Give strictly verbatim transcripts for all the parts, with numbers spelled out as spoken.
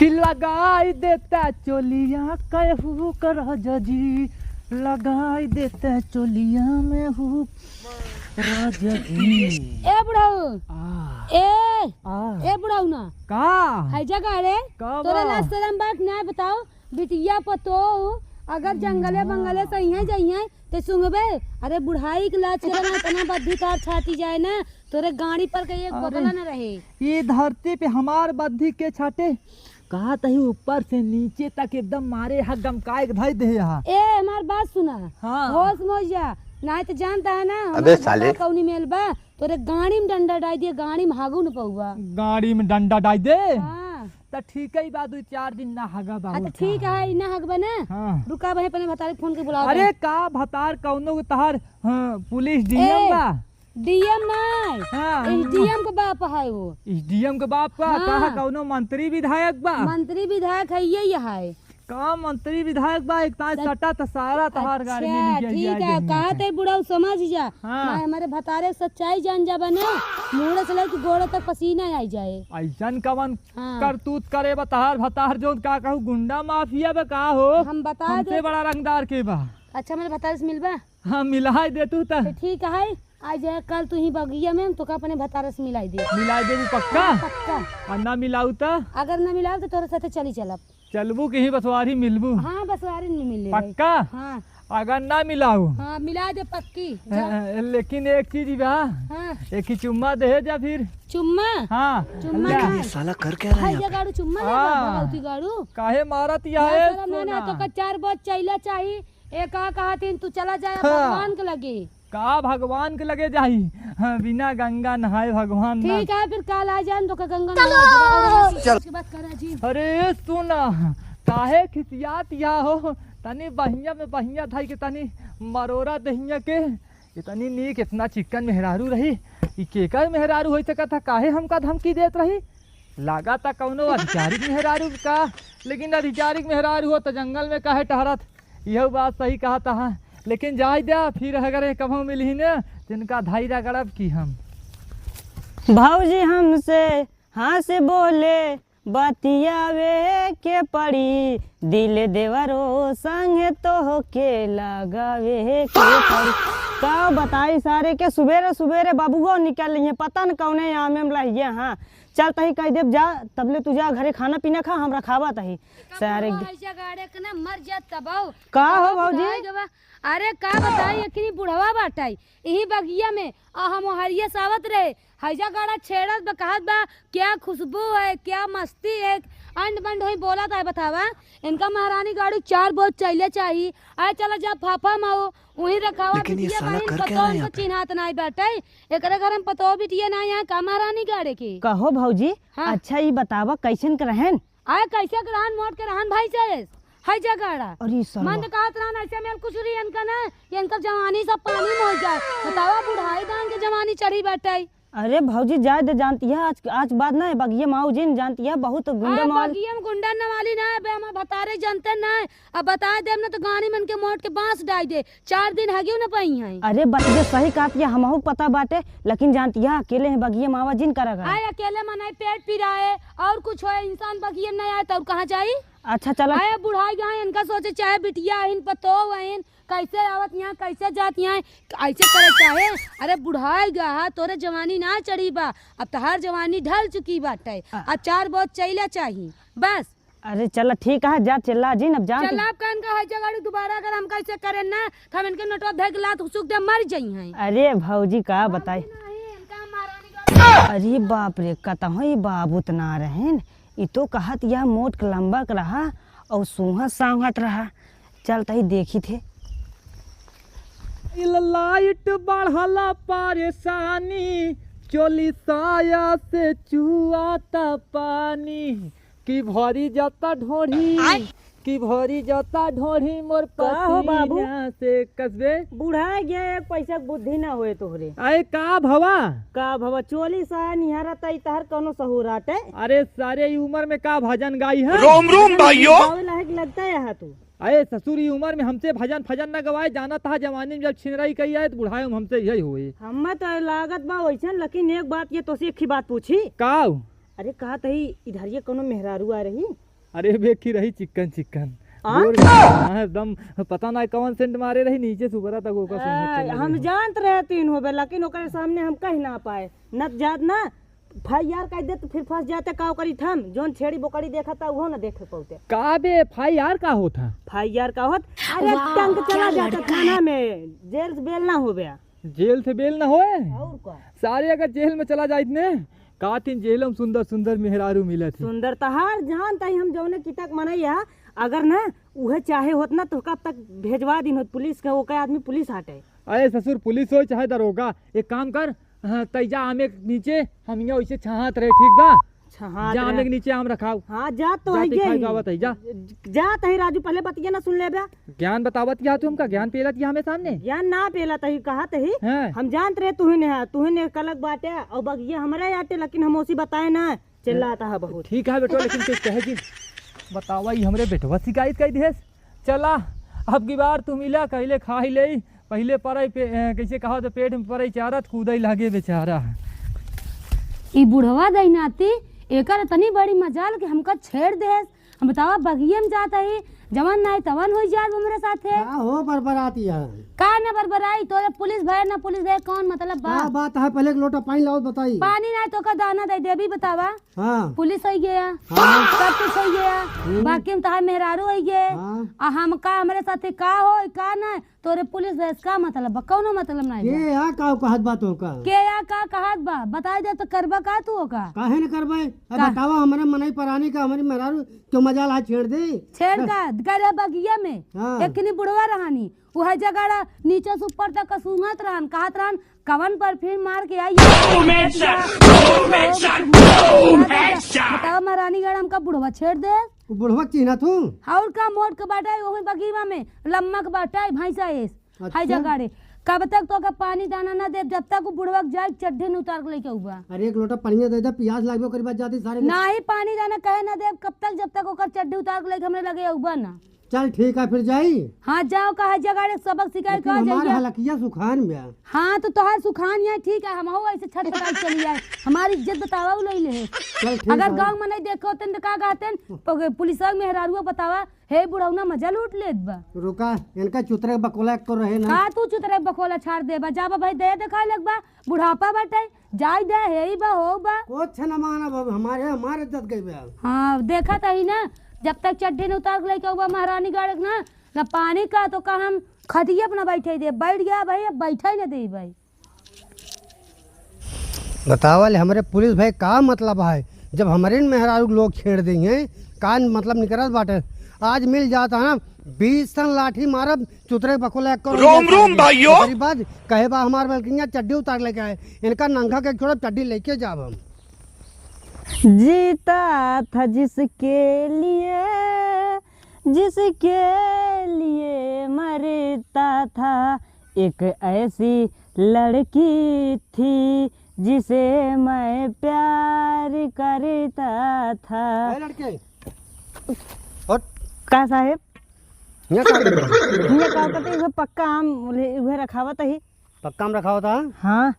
कि लगाई देता चोलिया के हुक राजा जी, लगाई देता चोलिया में हुक राजा जी। ए बुढ़ऊ, आ, ए, आ। ए बुढ़ऊ ना। का? है जगह रे? का तोरा बा? लाज शरम बा कि ना बताओ? बिटिया पतोह अगर जंगले बंगले से इहाँ जइहें, ते सुंघबे? अरे बुढ़ाई के लाज करे ना, इतना बद्धी तार छाटी जाए ना, तोरे गाड़ी पर के एक अरे, बगला न रहे। ये धरती पे हमार बद्धी के छाटे, कहा तही ऊपर से नीचे तक एकदम मारे हा गमकाए के धई दे हा। ए, हमार बात सुना। हाँ। होश में हो जा, नाहीं तो जानता है ना, अबे हमार साले। बता कौनी मेल बा, तोरे गाड़ी में डंडा डाई दिए, गाड़ी में हागू न पौबा। गाड़ी में डंडा डाई दे? हाँ। त ठीक है बा, दुई चार दिन ना हगा बा, हाँ, त और का ठीक है, है? ना हगबा ना। हाँ। रुका बहे, पहले भतारे फोन के बुलाओ अरे बे। का भतार कौनो के तहार, हाँ, पुलिस ए, डीएम बा? डीएम नहीं, हाँ। एसडीएम के बाप है वो। एसडीएम के बाप का? हाँ। कहा कौनो मंत्री विधायक बा? मंत्री विधायक है, ये, ये है। का मंत्री विधायक बा? एक ताई त-, सटा त सारा तहार गाड़ी में अच्छा, निकल ठीक जाए है, जहिया कहा का। ते बुढ़ऊ समझ जा। हाँ। ना, हमारे भतारे के सच्चाई जान जाबा ना, मुहरे से लेके गोड़े तक पसीना आई जाए। ऐसन कवन हाँ। करतूत करे बा तहार भतार, जौन का कहू गुंडा माफिया बा का हो? हम बता हमसे दे। बड़ा रंगदार के बा? अच्छा, हमारे भतारे से मिलबा? हाँ, मिलाई दे तू त। तो ठीक है, आज या कल तू ही बगिया में, हम तोका अपने भतारे से मिलाई दे। मिलाई देबू पक्का? हाँ, पक्का। और ना मिलाऊ त? अगर ना मिलाऊ तो तोरे साथे चली चलब। चलबू कि ही बसवारी मिलबू? हाँ, बसवारी में मिले। पक्का? हाँ। अगर ना मिलाऊ? हाँ, मिला दे पक्की। जा। अ, लेकिन एक चीज बा। हाँ। एक ही चुम्मा दे जा फिर। चुम्मा? हाँ। चुम्मा ले। ना। ये साला कर क्या रहा है हाय यहाँ पे? जा गाड़ू, चुम्मा ना हाँ। बा, भगवती गाड़ू। काहे मारत या ना है शरम ना, सोना? तो का चार बोत चैला चाही। ए का कहत हिन, तू चला जाए हाँ। भगवान के लगे। का भगवान के लगे जाई? हाँ, बिना गंगा नहाए भगवान ना। ठीक है, फिर काल आ जाए, तो का गंगा नहाए देबा। चल। उसके बाद करा जी। अरे सुना, काहे खिसियात या हो? तनी बहिया में बहिया धई के तनी मरोरा दहिया के। इतनी नीक, इतना चिक्कन मेहरारू रही, ई केकर मेहरारू होई सकत ह? काहे हमका धमकी देत रही? लागा ता कौनो अधिकारिक मेहरारू का, लेकिन अधिकारिक मेहरारू हो त जंगल में काहे टहरत? यह बात सही कहा था, लेकिन जाए द्या, फिर अगर ये कभो मिलही न, तिनका धाई रगड़ब की हम। भौजी हमसे हँस बोले, बतियावे के पड़ी, दिल देवरो संग तोहके लगावे के पड़ी। का बताई सारे के, सुबेरे सुबेरे बबुआ निकल रही है, पता न कौने आमे में लहिए। हाँ, चल तही कह देब जा, तबले तू जा घरे खाना पीना खा, हम रखावा तही। सारे ग- ऐसा गाड़े के ना मर जा तब आओ। का हो तब भौजी? बुढ़ाई गवा। अरे का बताई, एकनी बुढ़वा बाटाई, यही बगिया में, आ हम हरिया सावत रहे, हैजा गाड़ा छेड़त बा, कहत बा, "क्या खुशबू है, क्या मस्ती है।" अंड बंड होई बोलत है, बतावा। इनका महारानी गाड़ी चार बोत चैले चाही। आए चला जा फाफा माओ, वहीं रखावा लेकिन ये बिटिया साला बहिन कर क्या पतोह रहा है इनको यहाँ पे? चिन्हात नाई बाटे। एकरे घर में पतोह बिटिया ना यहाँ का महारानी गाड़े के। कहो भौजी, हाँ। अच्छा ई बतावा कैसन के रहन? आए कैसे के रहन मोट के रहन भाई से? है जगाड़ा। अरे सरवा। मन तो कहत रहन ऐसे मेल कुछ रही इनका ना, कि इनका जवानी सब पानी में हो जाए। बतावा बुढ़ाई बान के जवानी चढ़ी बाटे। अरे भौजी, जाए दे, जानती है, आज, आज बात ना है, बगिया माऊ जी ने जानती है, बहुत गुंडा हाँ, माल। बगिया में गुंडा नवाली ना है, बे, हम भतारे जनते ना है। अब बताए देब ना, तो गाड़ी में इनके मोट के बांस डाल दे, चार दिन हगियो न पाई हैं। अरे, बतिया सही कहत है, हमहू पता बाटे, लेकिन जानती है, अकेले हैं, बगिया मावा जिन करा करा। आए, अकेले मनाई पेट पिराए, और कुछ होए, इंसान बगिया में नहीं आए, तो और कहाँ जाई? अच्छा, चला। आए, बुढ़ाई गए, इनका सोचे, चाहे बिटिया आइन, पतोह आइन, कैसे आवत यहाँ, कैसे जात यहाँ, ऐसे करे चाहे। अरे बुढ़ाई गा, तोरे जवानी ना चढ़ी बा, अब तहार जवानी ढल चुकी बाटे। आ। आ चार बोत चैला चाही, बस। अरे चला ठीक है, जा चला जी, अब जान चला, अब कान का है जगाड़ू, दोबारा अगर हम कैसे करें ना, तो हम इनके नोटवा धर के लात हुसुक दे, मर जाई हैं। अरे भौजी का बताई। नहीं, इनका मारा नहीं। अरे बाप रे, कतहो ही बाबूत ना रहेन, ई तो कहत या मोट के लंबा के रहा और सूंघत सांघत रहा। चल तही देखी थे। लाइट बढ़ला परेशानी, चोली साया से चुआता पानी, कि भरी जाता ढोढ़ी, आय। कि भरी जाता ढोढ़ी मोर का हो बाबू? पसीना से। कसबे? बुढ़ा गया, एक पैसा के बुद्धि ना होए तोहरे। अरे का भवा? का भवा? चोली साया निहारा तई तहर कौनो सहूर आटे? अरे सारे, ई उम्र में का भजन गाई है? रोम रोम भाइयों। गावे लायक लगता है तू। अरे ससुर, ई उम्र में हमसे भजन फजन न गवाए, जानत हा जवानी में जब छिनराई कई आए तो बुढ़ाए में हमसे यही होए। हमें तो लागत बा वैसन, लेकिन एक बात ये तोसे एक ही बात पूछी। काऊ? अरे कहत ही इधर ये कौनो मेहरारू आ रही? अरे, बेखी रही चिकन चिकन। आ? गोर हाँ, एकदम पता ना कौन सेंट मारे रही, नीचे से ऊपरा तक ओकर सूंघत आ, चले हम रही। जानत रहे तीन होबे, लेकिन ओकरे सामने हम कह ना पाए। न जात ना, एफ आई आर कह दे तो फिर फंस जाते, का करी हम? जोन छेड़ी बोकड़ी देखा था, वो ना देखे पौते। का बे, एफ आई आर का होत है? एफ आई आर का होत? अरे, वाह, टंक चला जाता थाना में, जेल से बेल ना होबे। जेल से बेल ना होए? और का? सारे अगर जेल में चला जाइत ने, का तीन जेलों में सुंदर सुंदर मेहरारू मिलत ही। सुंदर तहार जान तही हम जौने की तक मनई है, अगर ना उहे चाहे होत ना तो कब तक भेजवा दिन होत पुलिस के, ओके आदमी पुलिस हटे। अरे ससुर, पुलिस हो चाहे दरोगा, एक काम कर, हाँ, तै जा आमे के नीचे, हम यहाँ वैसे छहात रहे, ठीक बा? छहात जा रहे। आमे के नीचे आम रखाओ। हाँ, जा तो जा है ते खाए ये। गावत है, जा। जा तही राजू, पहले बतिया ना सुन लेबे। ज्ञान बतावत या तू हमका, ज्ञान पेलत या हमें सामने। ज्ञान ना पेला तही, कहा तही। हाँ। हम जानत रहे तू ही ने है, तू ही ने कलक बाटे, और बगिया हमरा आटे, लेकिन हम ओसी बताए ना, चिल्लाता है बहुत। ठीक है बेटो, लेकिन कुछ कहे जी, बतावा, ई हमरे बेटवा शिकायत कई दिहेस। चला, अब की बार तू मिला, कहले खाई ले, पहले पड़े पे, ए, कैसे कहा तो पेट में पड़े चारा, तो कूदे लागे बेचारा। ई बुढ़वा दहिनाती, एकर इतनी बड़ी मजाल कि हमका छेड़ देस। हम बतावा, बगिया में जात ही, जवन नाई तवन हो जात हमरे साथे। का हो बरबराती है? का ना बरबराई, तोरे पुलिस भए ना पुलिस गए, कौन मतलब बा? का बात है? पहले एक लोटा पानी लाओ, बताई। पानी ना तो का दाना दे देबी, बतावा। हाँ। पुलिस हो गया, हाँ। सब कुछ हो गया, हम्म। बाकी हम तहार मेहरारू हो गए। हाँ। आ हम का, हमरे साथे का हो, का ना, तोरे पुलिस भए से का मतलब बा? कौनो मतलब ना के बा। या का कहत बा तोहका? के या का कहत बा? बताई दे तो करबा का तू ओका? काहे न करबे? अब का? बतावा, हमरे मनई परानी का, हमरी मेहरारू क्यों मजाल हाथ छेड़ दे? छेड़ बस। का? करे बगिया में। हाँ। एकनी बुढ़वा रहानी, उहे जगह नीचे से ऊपर तक सूंघत रहन, कहत रहन, "कवन परफ्यूम मार के आई है?" Boom headshot! Boom headshot! Boom headshot! बतावा, महारानीगढ़ हमका बुढ़वा छेड़ दे। वो बुढ़वा के चिन्हत हूँ। और का मोट के बाटे, ओही बगीवा में लम्मा के बाटे, भैंसा एस। अच्छा। हाय जगाड़े, कब तक तोके पानी दाना ना देब, जब तक वो बुढ़वा के जाए चड्ढे न उतार के लेके अउबा। अरे, एक लोटा पनिया दे दे, पियास लागबे, ओकरी बाद जाती सारे। नाही, पानी दाना कहे ना देब, कब तक, जब तक ओकर चड्ढे उतार के लेके हमरे लगे अउबा ना। चल ठीक है, फिर जाई। हाँ, जाओ, कहा जगाड़े सबक सिखाए, लेकिन कहा हमार जाइए। हलकिया सुखान बा। हाँ, तो तोहार सुखान यहाँ ठीक है, हमहू ऐसे छटपटाई चली आए। हमारी इज्जत बतावा उ लई ले। चल ठीक अगर है। गाँव में नहीं देखे होते तो का कहते, प-, पुलिस मेहरारुआ बतावा, हे बुढ़ौना मजा लूट लेत बा। रुका, इनका चुतरे बकोला एक तो रहे ना। का तू चुतरे बकोला छाड़ देबा? जाबा भाई, दया देखा लगबा, बुढ़ापा बाटे, जाई दे, हे ही बा, हो बा। कुछ न मानब अब, हमारे, हमारे इज्जत गई बा। हाँ, देखा तही ना, जब तक चड्ढी न उतार के लेके अउबा महारानीगढ़ के ना, ना पानी का तो का हम खटिया पर ना बैठे दे, बैठ गया भाई, अब बैठे ही ना दे भाई। बतावा ले, हमरे पुलिस भाई का मतलब है, जब हमरे न मेहरारू के लोग छेड़ देइहैं, का मतलब निकरत बाटे। आज मिल जाता है ना, बीस ठन लाठी मारब, चुतरे बकोला एक करो रोम रोम भाइयों। ओकरी बाद कहे बा हमार मलकिनिया चड्डी उतार लेके आए, इनका नंगा के छोड़ब, चड्डी लेके जाब हम। जीता था जिसके लिए, जिसके लिए मरता था, एक ऐसी लड़की थी जिसे मैं प्यार करता था। ए लड़के, उठ। का साहेब? हियाँ का करत बा? हियाँ का करत, उहे पक्का आम उहे, उहे रखावत ही। पक्का आम रखावत हा? हाँ।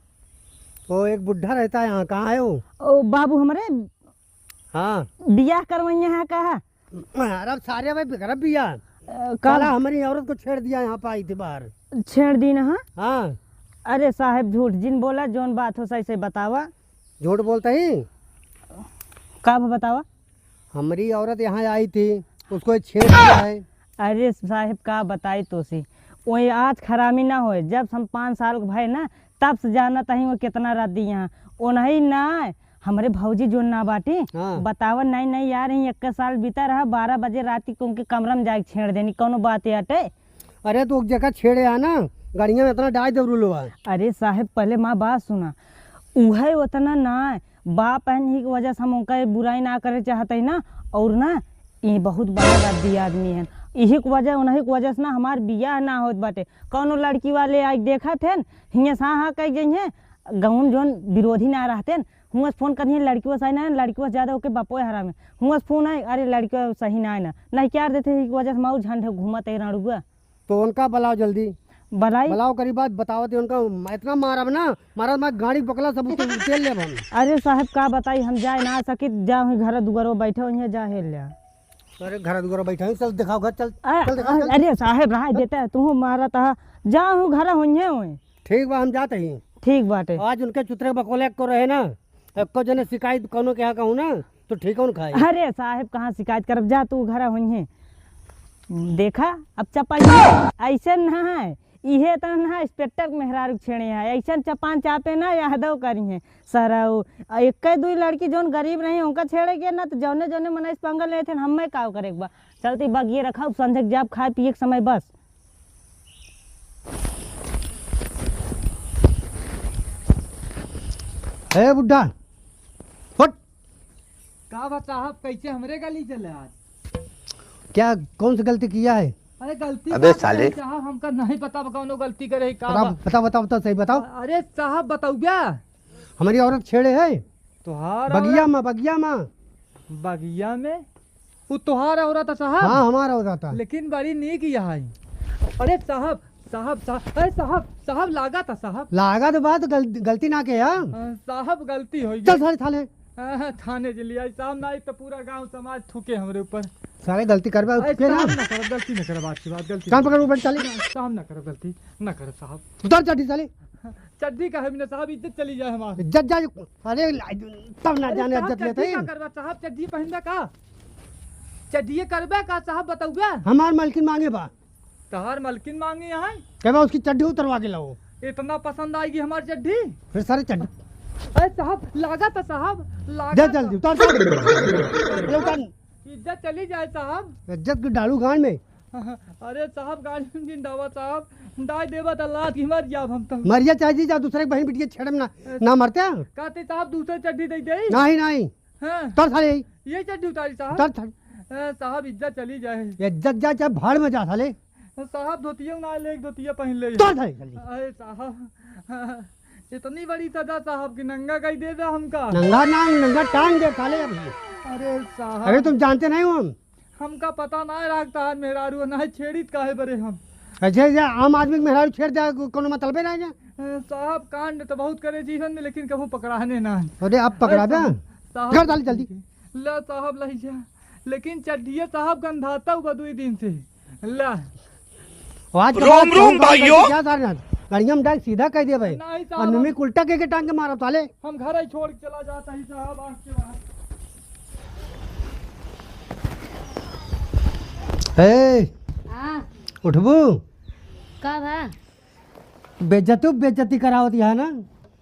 वो एक बुढ़ा रहता है यहाँ, कहाँ है वो? ओ बाबू हमरे हाँ। बियाह करवइया है कहा? अरे सारे भाई बेकरा बियाह। अ, का साला हमारी औरत को छेड़ दिया, यहाँ पे आई थी बाहर। छेड़ दी ना, हाँ? हाँ। अरे साहेब झूठ जिन बोला, जौन बात हो सही से बतावा। झूठ बोलता ही? का बा बतावा? हमरी औरत यहाँ आई थी, उसको ये छेड़ दिया है। अरे साहेब का बताई तोसी, वही आज खरामी ना होए, जब से हम पाँच साल के भए ना, तब से जानत हई वो कितना रात दी यहाँ। ओनही ना, हमरे भौजी जोन ना बाटी, हाँ। बतावन नहीं, नहीं यार, यहीं इक्कीस साल बीता रहा, बारह बजे रात के उनके कमरा में जाके छेड़ देनी, कौनो बात है अटे? अरे तो जगह छेड़े आ ना, गड़िया में इतना डाल दे रुलवा। अरे साहेब, पहले माँ बात सुना, उहे उतना ना, बाप है, यही की वजह से हम उनका ये बुराई ना करे चाहते ही ना, और ना, ये बहुत बड़ा रद्दी आदमी है, यही की वजह, उन्हीं की वजह से ना हमार बियाह ना होत बाटे। कौनो लड़की वाले आज देखत हैं, हियाँ से हाँ हाँ कह जइहें, गाँव में जौन विरोधी ना रहते हैं, हुआं से फोन करिहें, लड़कियों सही ना है, लड़कियों से ज्यादा ओके बापो हराम है। हुआं से फोन आए, अरे लड़कियों सही ना है ना, नहीं क्या देते हैं, एक वजह से माऊ झंड घूमत है राणुआ। तो उनका बुलाओ जल्दी। बुलाई? बुलाओ करी बात बताओ थे उनका, इतना मारब ना, मारब मैं गाड़ी बकला सब उते-, उतेर लेब हम। अरे साहब का बताई, हम जाए ना सकित, जा वहीं घर दुआरो बैठे वहीं जा हेल लिया। अरे, घर दुआर बैठा है, चल दिखाओ घर, चल, अ-, चल दिखाओ, अ-, चल। अरे साहेब, रहा देते, तू मारा तहा, जा हूँ घर होइहे होए। ठीक बा, हम जाते ही। ठीक बाटे। आज उनके चुतरे बकोले को रहे ना, एको जने शिकायत कौनो के यहाँ कहूँ ना, तो ठीक कौन खाए? अरे साहेब, कहाँ शिकायत करब, जा तू घर होइहे। देखा, अब चपल ऐसे ना है, इहे त ना इंस्पेक्टर के मेहरारू छेड़े है, ऐसन चपान चापे ना यादव करी है। सरऊ, आ एक्के दुई लड़की जौन गरीब रही, उनका छेड़े के ना, तो जौने जौने मनई से पंगा लेत हैं, हमें का करे के बा? चलती बगिए रखा, संझे के जाब खाए पिए के समय बस। ए बुड्ढा, उठ। का बा साहब, कैसे हमरे गली चले आज? क्या, कौन सी गलती किया है? अरे गलती अबे का साले। करे साहब, हमका नहीं पता बा कौनो गलती करे है का बताओ, बा। बताओ, बताओ, बताओ, सही बताओ। अरे साहब बताउबा। हमारी औरत छेड़े है। तोहार बगिया औरत? मा, बगिया मा। बगिया में? उ तोहार औरत है साहब? हाँ, हमार औरत है। लेकिन बड़ी नीक यह है। अरे साहब, साहब, साहब, अरे साहब, साहब लागा था साहब। लागा तो बात गल-, गलती ना के है। हाँ, साहब गलती हो चल गई। सारे थाने। हाँ, हाँ, थाने चली आई साहब, ना तो पूरा गांव समाज थूके हमरे ऊपर। सारे गलती करबे, अरे थूके ना। साहब ना करब, गलती ना करब, आज के बाद गलती कान ना पकड़, करब। ऊपर चले। साहब ना करब गलती, ना करब साहब। उतार चड्डी साले। चड्डी का है बिना साहब, इज्जत चली जाए हमार। इज्जत जाए, अरे तब ना अरे जाने साहब, इज्जत लेते चड्डी हैं। का करबा साहब, चड्डी पहनबा का? चड्डी करबा का साहब, बताउबा? हमार मालकिन मांगे बा। तहार मलकिन मांगी है? कहबा उसकी चड्डी उतरवा के लाओ। इतना पसंद आएगी हमारी चड्डी? फिर सारे चड्डी। अरे साहब, लागा था साहब, लागा जा था। जल्दी उतार, उतार। ये उतार। इज्जत चली जाए साहब। इज्जत की डालू गांड में। अरे साहब, गाड़ी में जिन डावा साहब, डाय देबा त लात की मर जाब हम तो। मरिया चाहे जी, जा दूसरे की बहन बिटिया छेड़े में ना, ए, ना मरते हैं। कहते साहब दूसरे चड्डी दे दे। नहीं, नहीं। हाँ। उतार साले। ये चड्डी उतारी साहब। उतार साले। ए, साहब इज्जत चली जाए। इज्जत जा चाहे भाड़ में जा साले। साहब धोतिया ना ले, एक धोतिया पहन ले। उतार साले जल्दी। अरे साहब, इतनी बड़ी सजा साहब की नंगा कई दे दे हमका। नंगा ना, नंगा टांग दे साले अभी। अरे साहब। अरे तुम जानते नहीं हो हम। हमका पता ना रखता है मेहरारू ना छेड़ित काहे बरे हम। अच्छा, ये आम आदमी के मेहरारू छेड़ दे, को-, कोनो मतलबे ना है। ए, साहब कांड तो बहुत करे जीवन में, लेकिन कबहू पकड़ाने ना है। अरे आप पकड़ाबे? ए, साहब, साहब, कर डाल जल्दी। ला साहब लही जा, लेकिन चड्ढिया साहब गंधाता हुआ दुई दिन से। ला। आज के रोम बाद रोम कौन कौन भाइयों। करके क्या सारे ना? गाड़िया में डाल सीधा कह दिया भाई। नहीं साहब, और हम नुमी उल्टा के, के टांग के मारा साले। हम घर ही छोड़ के चला जाता ही साहब आज के बाद। ए, हाँ। उठबू? का बा? बेइज्जती, बेइज्जती करावत यहाँ ना।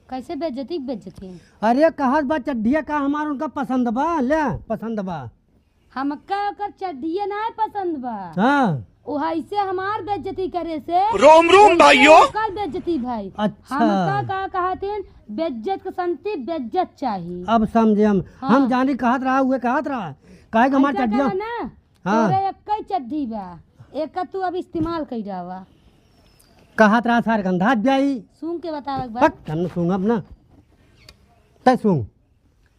कैसे बेइज्जती, बेइज्जती? अरे कहत बा चड्ढिया का हमार उनका पसंद बा, ले पसंद बा। हमका ओकर चड्ढिया ना पसंद बा। हाँ। ओ ऐसे हमार बेइज्जती करे से रोम रोम ओकर भाइयों। ओकर बेइज्जती भाई। अच्छा। हमका का कहतिन, बेइज्जत के संती बेइज्जत चाही। अब समझे हम। हाँ। हम जानी कहत रहा, उहे कहत रहा। काहे कि हमार ऐसा चड्ढिया कहा ना, हाँ। तोरे एक्कै चड्ढी बा, एका तू अब इस्तेमाल कई जावा। कहत रहा सार गंधात ब्याई। सूंघ के बतावे के बा। पक, हम सूंघब ना। तै सूंघ।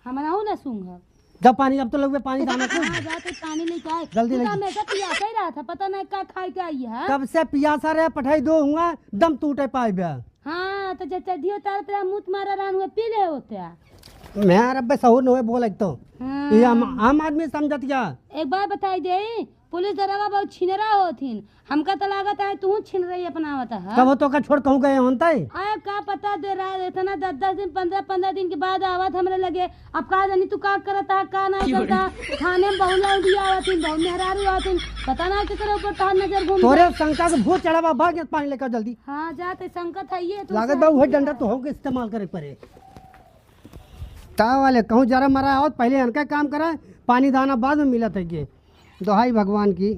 हमरा हूँ ना सूंघब। जब पानी, अब तो लगबे पानी दाना कुल। हाँ, जाके पानी लेके आए। जल्दी तू तो लेके। हमेशा पियासा ही रहा था, पता नहीं का खाए के आई है। कब से पियासा रहे, पठाई दो हुआ, दम टूटे पाए बे। हाँ, तो जब चड्ढी उतारत रहा, मुत मारा रहन हुआ, पी ले होते। मैं यार अब्बे सहूर न हुए बोल एक तो। हाँ। ये आम, आम आदमी समझत क्या? एक बात बताई दे, पुलिस दरोगा बहुत छिनरा होथिन, हमका तो लागत है तू छिनरई अपनावत है। कब तो का छोड़ कहूँ गए होन तै? अरे का पता दे रहा है, इतना दस दस दिन, पन्द्रह पन्द्रह दिन के बाद आवत हमरे लगे। अब का जानी तू का करत है, का नहीं करत है। थाने में बहुत लौंडी आवत ही, बहुत मेहरारू आवत ही, पता ना केकरे ऊपर तहार नजर घूम तोरे जाए। शंका के भूत चढ़ावा, भाग पानी लेकर जल्दी। हाँ, जाते संकट है ये तू लागत बा उहे डंडा तो होके इस्तेमाल करे पड़े। ता वाले कहूँ जरा मरा आवत, पहले इनका काम करा, पानी दाना बाद में मिलत है ये। दोहाई भगवान की।